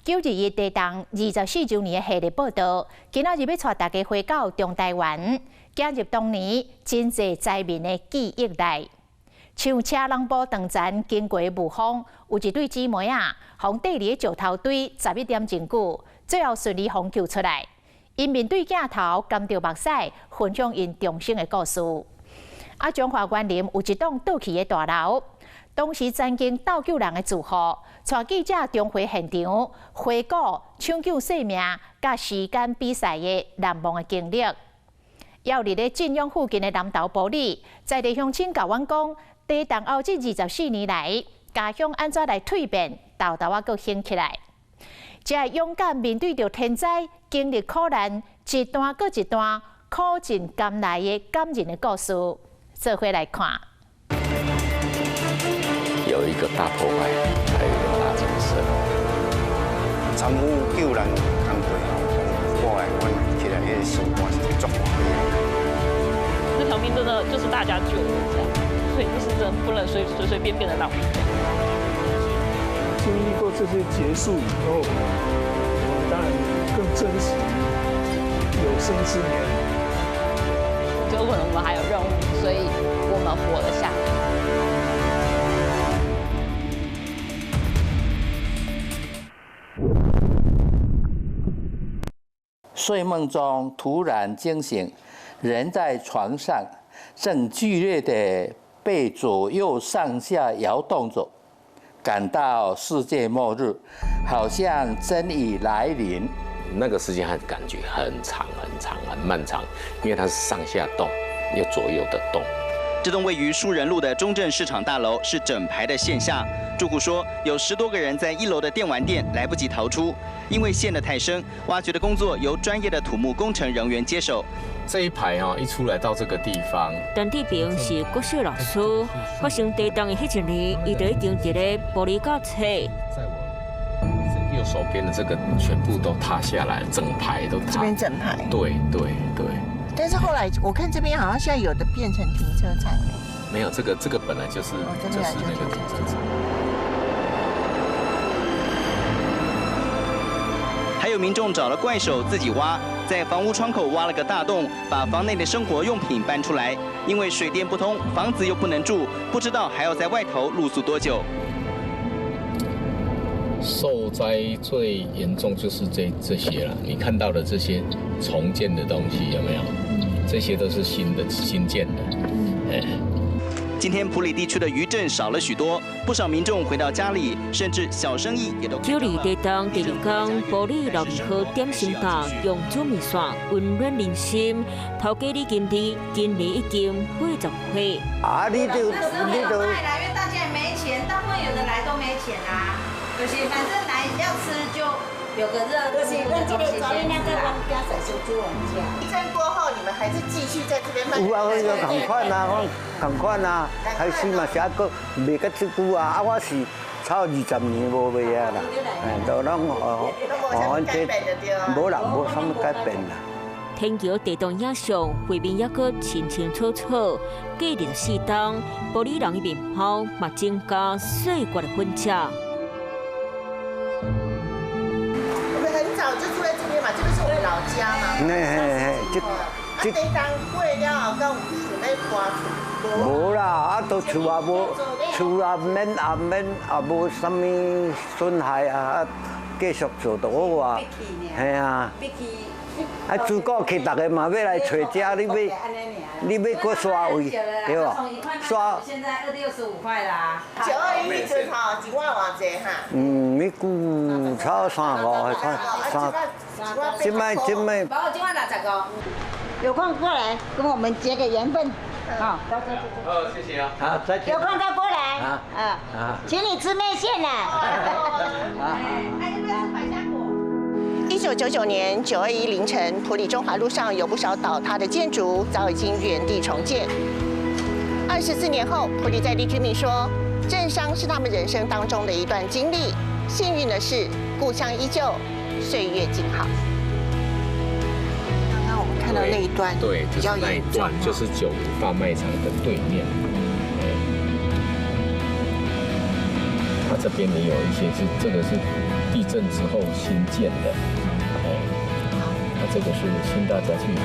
9·21地動24周年的系列報道，今仔日欲帶大家回到中台灣，走入當年真濟災民的記憶內。像車籠埔斷層經過的霧峰，有一對姊妹仔，予綴佇石頭堆11點鐘久，最後順利予救出來。𪜶面對鏡頭，含著目屎，分享𪜶重生的故事。啊，彰化員林有一棟倒去的大樓，當時曾經鬥救人的住戶，帶記者重回現場，回顧搶救性命佮時間比賽的難忘的經歷。猶佇咧晉陽附近的南投埔里，在地鄉親共阮講，地動後這24年來，家鄉按怎來蛻變，沓沓仔閣興起來。這勇敢面對著天災，經歷苦難，一段閣一段苦盡甘來的感人的故事，做伙來看。有一個大破壞，還有一個大建設。參與救難工作吼，我來阮起來彼个心肝是足歡喜。這條命真的就是大家救的，這樣，所以就是人不能隨隨隨便便的浪費。經歷過這些結束以後，我們當然更珍惜有生之年。就可能我們還有任務，所以我們活了下來。睡夢中突然驚醒，人在床上，正劇烈地被左右上下搖動着，感到世界末日，好像真已來臨。那個時間還感覺很長很長很漫長，因為它是上下動，又左右的動。這棟位於樹人路的中正市場大樓是整排的陷下，住戶說有10多個人在一樓的電玩店來不及逃出，因為陷得太深，挖掘的工作由專業的土木工程人員接手。這一排啊，一出來到這個地方，陳志平是國小老師，發生地動的彼一年，伊就已經佇咧埔里教冊。在我右手邊的這個全部都塌下來，整排都塌。這邊整排。對對對。但是後來我看這邊好像現在有的變成停車場了。沒有，這個本來就是那個停車場。還有民眾找了怪手自己挖，在房屋窗口挖了個大洞，把房內的生活用品搬出來。因為水電不通，房子又不能住，不知道還要在外頭露宿多久。受災最嚴重就是這些了，你看到的這些重建的東西有沒有？這些都是新的新建的。哎，今天埔里地區的餘震少了許多，不少民眾回到家裡，甚至小生意也都。9·21地動第二天，埔里62號點心檔用煮麵線溫暖人心。頭家李金麗今年已經80歲。啊，你就你就。因為大家也沒錢，大部分有的來都沒錢啊。就是反正來要吃就有個熱就是咱這個昨天那個阮家在先煮我們家。地震過後，你們還是繼續在這邊賣？有啊，我仝款啊，我仝款啊，開始嘛是猶閣賣較這久啊，啊，我是超20年無賣啊啦，哎，都攏哦哦，這無啦，無啥物改變啦。天橋地動影像，畫面猶閣清清楚楚。過24冬，埔里人的面貌嘛增加歲月的痕跡。我們很早就住在這邊嘛，這邊是我們老家嘛。嘿嘿嘿，這這地動過了後，敢有想欲搬厝？無啦，啊，都厝也無，厝也免也免也無啥物損害啊，啊，繼續做就好啊。嘿啊。啊，主顧客逐个嘛欲來揣遮，你欲閣刷位，對無？刷。現在265塊啦。9·21彼陣吼，一碗偌濟哈？嗯，彼久差三五塊，三。這擺這擺。包一碗65。有空過來跟我們結個緣分，好。好，謝謝啊。好，再見。有空再過來。啊啊，請你吃麵線啦。哎，要不要吃百香果？1999年9·21凌晨，埔里中華路上有不少倒塌的建築，早已經原地重建。24年後，埔里在地居民說，震傷是他們人生當中的一段經歷。幸運的是，故鄉依舊，歲月靜好。剛剛我們看到那一段，對，就是那一段，就是九如大賣場的對面。它這邊也有一些是這個是。地震之後新建的，哎，那這個是新大家具行，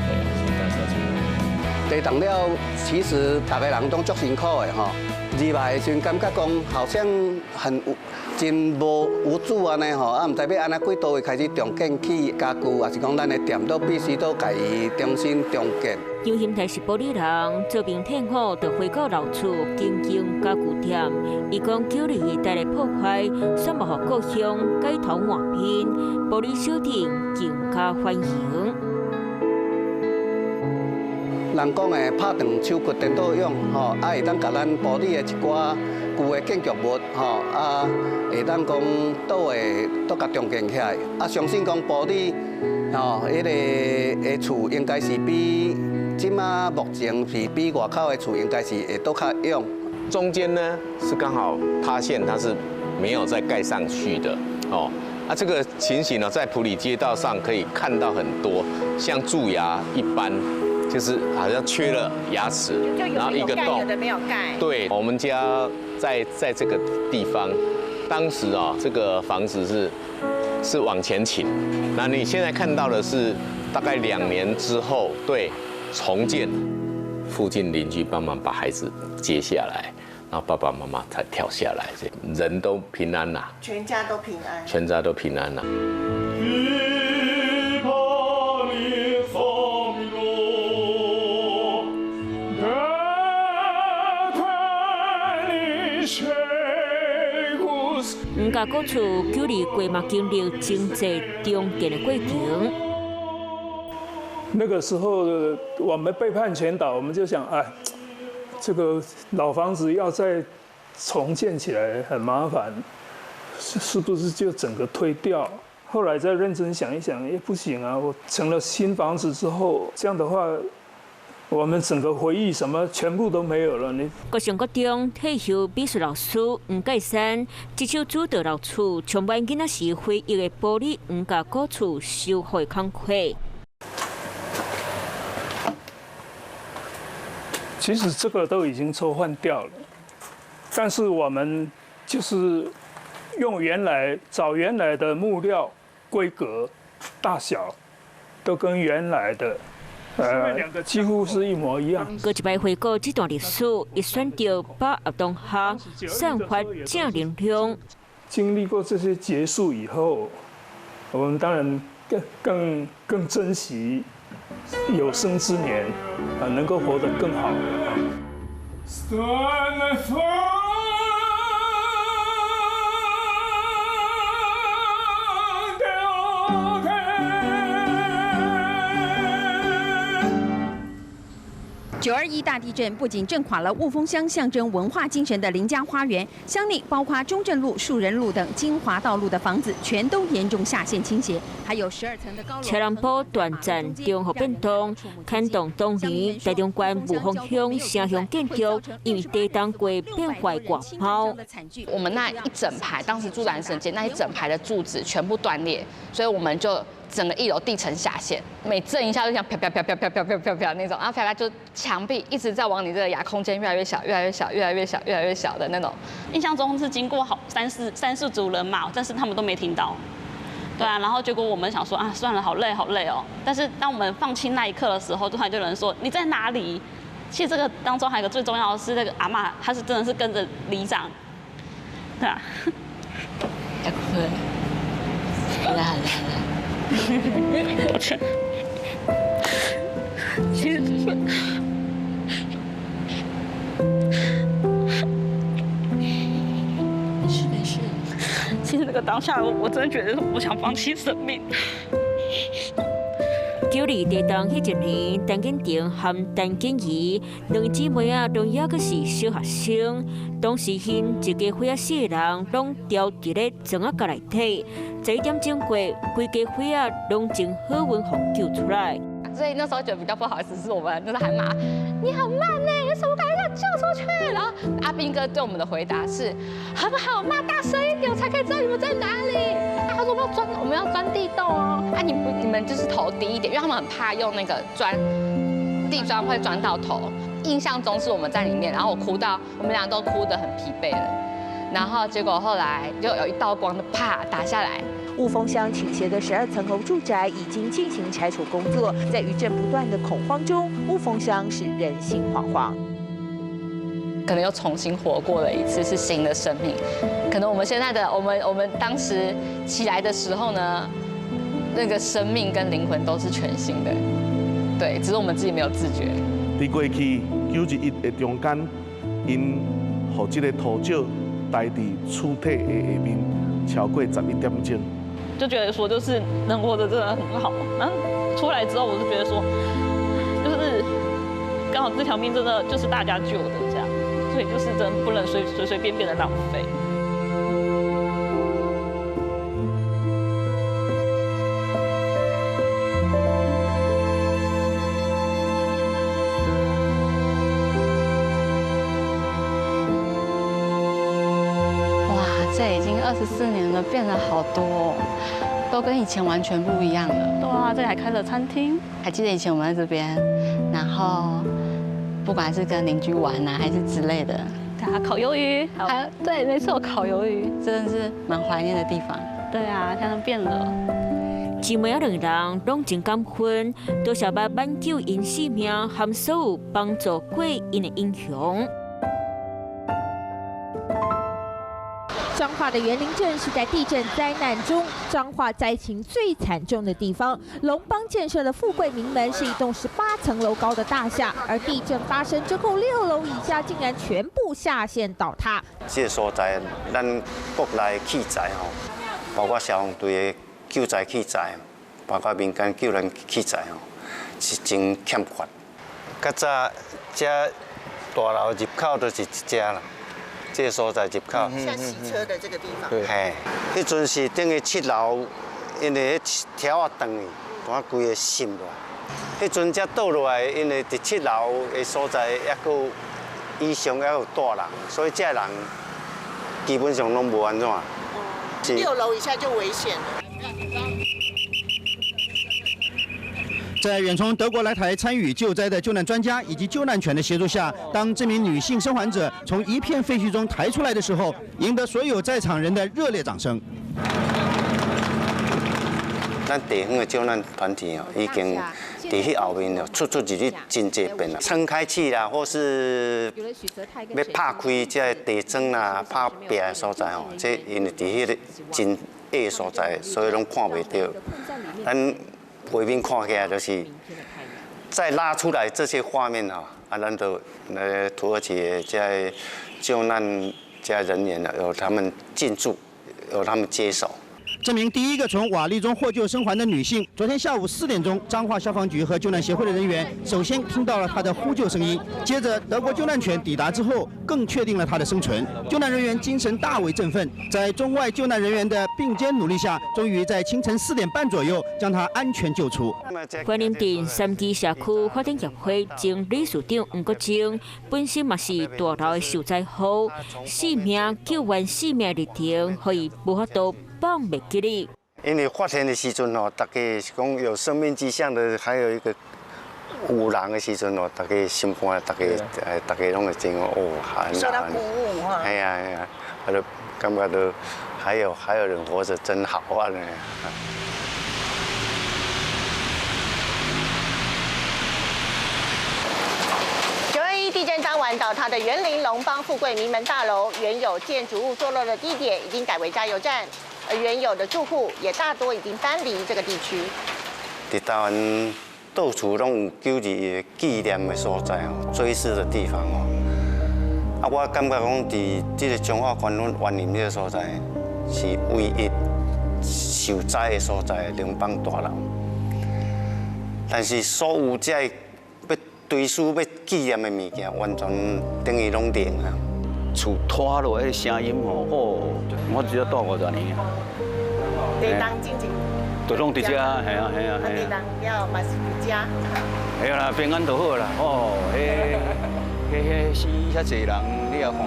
哎，新大家具行。地動了，其實逐个人攏足辛苦的吼。入來的時陣，感覺講好像很真無無助按呢吼，啊，毋知欲按怎幾佗位開始重建起家具，抑是講咱的店都必須都共伊重新重建。楊興泰是埔里人，做兵退伍就回到老厝經營家具店。伊講9·21帶來破壞，煞無予故鄉改頭換面，埔里小鎮更加歡迎。人講的拍斷手骨顛倒勇，吼，啊會當共咱埔里的一寡舊的建築物，吼，啊會當講都會都共重建起來，啊相信講埔里，吼，彼个的厝應該是比這馬目前是比外口的厝應該是會閣較勇。中間呢是剛好塌陷，它是沒有再蓋上去的，哦，啊這個情形呢，在埔里街道上可以看到很多，像蛀牙一般。就是好像缺了牙齒，然後一個洞，有的沒有蓋。對，我們家在這個地方，當時啊，這個房子是往前傾。那你現在看到的是大概2年之後，對，重建，附近鄰居幫忙把孩子接下來，然後爸爸媽媽才跳下來，人都平安啦，全家都平安，全家都平安啦。黃家古厝9·21嘛經歷真濟重建的過程。那個時候我們被判全倒，我們就想，哎，這個老房子要再重建起來很麻煩，是不是就整個推掉？後來再認真想一想，也不行啊！我成了新房子之後，這樣的話，我們整個回憶什麼全部都沒有了。你國上國中退休美術老師黃蓋山，一手主導老厝，充滿囡仔時回憶的埔里黃家古厝修復的工課。其實這個都已經抽換掉了，但是我們就是用原來找原來的木料規格、大小，都跟原來的。幾乎是一模一樣。閣一擺回顧這段歷史，伊選擇把握當下，散發正能量。經歷過這些結束以後，我們當然更珍惜有生之年啊，能夠活得更好。9·21大地震不僅震垮了霧峰鄉象徵文化精神的林家花園，鄉內包括中正路、樹仁路等精華道路的房子全都嚴重下陷傾斜，還有12層的高樓。車人埔斷層中和變動，牽動當年台中縣霧峰鄉城鄉建築，因為地動過變壞掛拋。我們那一整排當時住蘭神街那一整排的柱子全部斷裂，所以我們就。整個一樓地層下陷，每震一下就像啪啪啪啪啪啪啪啪啪那種，然後啪啪就牆壁一直在往你這個牙空間越來越小，越來越小，越來越小，越來越小的那種。印象中是經過好三四組人馬，但是他們都沒聽到。對啊，然後結果我們想說啊，算了，好累好累哦。但是當我們放棄那一刻的時候，突然就有人說你在哪裡？其實這個當中還有一個最重要的是，那個阿嬤，她是真的是跟着里長，對啊。要哭了，好了好了好了。抱歉，其實沒事沒事。其實那個當下，我真的覺得我想放棄生命。9·21地動彼一年，陳景婷和陳景怡兩姊妹仔都猶閣是小學生。當時𪜶一家伙仔四个人攏牢佇咧床仔角內底，11點鐘過，規家伙仔攏真好運予救出來。所以那時候覺得比較不好意思，是我們就是還罵你很慢呢，你怎麼趕緊救出去？然後阿兵哥對我們的回答是很好，罵大聲一點，我才可以知道你們在哪裡。啊，他說我們要鑽，我們要鑽地洞哦。啊，你不，你們就是頭低一點，因為他們很怕用那個鑽地磚會鑽到頭。印象中是我們在裡面，然後我哭到我們倆都哭得很疲憊了。然后结果后来就有一道光的啪打下来。雾峰乡倾斜的12层楼住宅已经进行拆除工作，在余震不断的恐慌中，雾峰乡是人心惶惶。可能又重新活过了一次，是新的生命。可能我们现在的我们，我们当时起来的时候呢，那个生命跟灵魂都是全新的，对，只是我们自己没有自觉。伫过去9·11的中间，𪜶予这个土石待伫躯体的下面超过11点钟。就觉得说，就是能活着真的很好。然后出来之后，我就觉得说，就是刚好这条命真的就是大家救的这样，所以就是真不能随随随便便的浪费。哇，这已经24年了，变了好多哦，都跟以前完全不一样了。对啊，这里还开了餐厅。还记得以前我们在这边，然后不管是跟邻居玩啊，还是之类的，对啊，烤鱿鱼，还有对，没错，烤鱿鱼真的是蛮怀念的地方。对啊，现在变了。姊妹仔两人拢真感恩，多谢捌挽救𪜶性命和所有帮助过𪜶的英雄。彰化的员林镇是在地震灾难中彰化灾情最惨重的地方。龙邦建设的富贵名门是一栋18层楼高的大厦，而地震发生之后，6楼以下竟然全部下陷倒塌。这个所在，咱国内器材吼，包括消防队的救灾器材，包括民间救援器材吼，是真欠缺。较早这大楼入口就是一只啦。这个所在入口，像洗车的这个地方。对，嘿，彼阵是等于7楼，因为彼条仔断去，拄规个渗落来。彼阵才倒落来，因为伫7楼的所在，犹阁以上犹有住人，所以这人基本上拢无按怎。6楼以下就危险了。在远从德国来台参与救灾的救难专家以及救难犬的协助下，当这名女性生还者从一片废墟中抬出来的时候，赢得所有在场人的热烈掌声。咱地方的救难团体哦，已经伫彼后面哦，出出入入真济遍啦，撑开气啦，或是欲拍开这个地砖啦、拍壁的所在吼，这因为伫彼个真矮所在，所以拢看袂到。咱画面看起来就是，再拉出来这些画面吼，啊，咱就来土耳其的这个救难这人员由他们进驻，由他们接手。这名第一个从瓦砾中获救生还的女性，昨天下午4点钟，彰化消防局和救难协会的人员首先听到了她的呼救声音，接着德国救难犬抵达之后，更确定了她的生存。救难人员精神大为振奋，在中外救难人员的并肩努力下，终于在清晨4点半左右将她安全救出。关林镇三基社区发展协会前理事长黄国忠，本身嘛是大楼的受灾户，性命救援性命历程，予伊无法度放袂记哩。因为发现的时阵吼，大家是讲有生命迹象的，还有一个有人的时阵吼，大家心肝，大家拢会真哦，受到鼓舞哈。哎呀哎呀，他就感觉到还有人活着真好啊呢。9·21地震当晚倒塌的员林龙邦富贵名门大楼，原有建筑物坐落的地点已经改为加油站。而原有的住户也大多已经搬离这个地区。伫台湾到处拢有9·21的纪念的所在哦，追思的地方哦。啊，我感觉讲伫这个彰化县阮员林这个所在是唯一受灾的所在，龙邦大楼。但是所有这个欲追思、欲纪念的物件，完全等于拢零啊。厝拖落彼个声音吼，哦，我只有住50年啊。地东进前。就拢伫遮，系啊系啊系啊。地东了嘛是伫遮。会啦，平安就好啦。哦，彼死遐济人，你也看。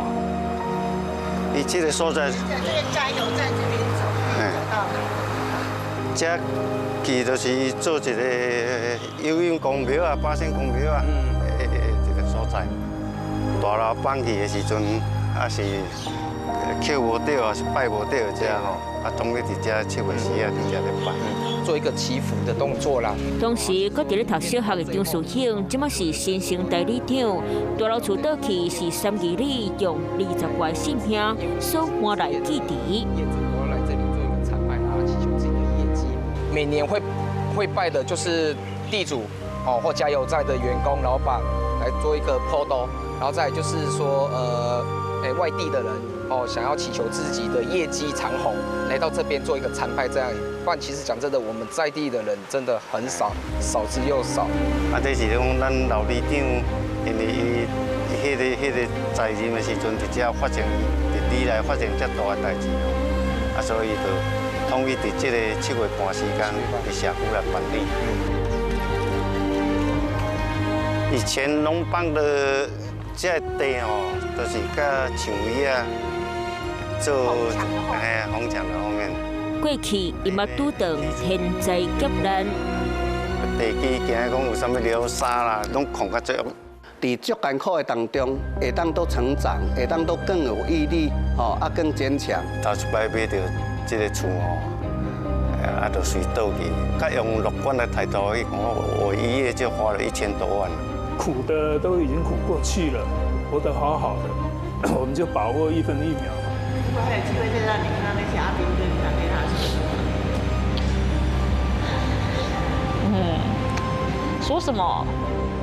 伊这个所在。这个加油站这边走，走到。这其实就是做一个游泳公庙啊，八仙公庙啊，一个所在。大楼放去的时阵，也是捡無著啊，是拜無著遮吼，啊，統一佇遮七月四啊，佇遮咧拜，做一個祈福的動作啦。當時閣佇咧讀小學的張樹興，這馬是新生代理長。大樓厝倒去是三義里用20外性命所換來記憶。業者都來這裡做一個參拜，然後祈求自己的業績。每年會拜的就是地主哦或加油站的員工、老闆來做一個普渡，然後再就是說外地的人哦，想要祈求自己的業績長虹，來到這邊做一個參拜，這樣。不然其實講真的，我們在地的人真的很少，少之又少。啊，這是講咱老里長，因為伊彼個在任的時陣，佇遮發生佇里內發生遮大的代誌吼，啊，所以就統一佇這個7月半時間，佇社區來辦理。以前龍枋的這個地吼，就是佮樹葉仔做嘿紅牆的後面。過去伊嘛拄著天災劫難。地基驚講有啥物流沙啦，攏控較濟。佇足艱苦的當中，會當閣成長，會當閣更有毅力，吼啊更堅強。頭一擺買著這個厝吼，啊，就隨倒去，較用樂觀的態度去講，我一夜就花了1000多萬。苦的都已經苦過去了，活得好好的，我們就把握一分一秒。如果還有機會再讓你看到那些阿兵哥，你想對他說什麼？說什麼？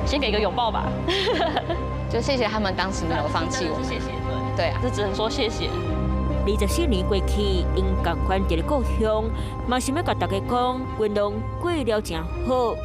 先給個擁抱吧。就謝謝他們當時沒有放棄我。謝謝，對，對啊，這只能說謝謝。24年過去，𪜶仝款佇咧故鄉，嘛想欲共大家講，阮攏過了誠好。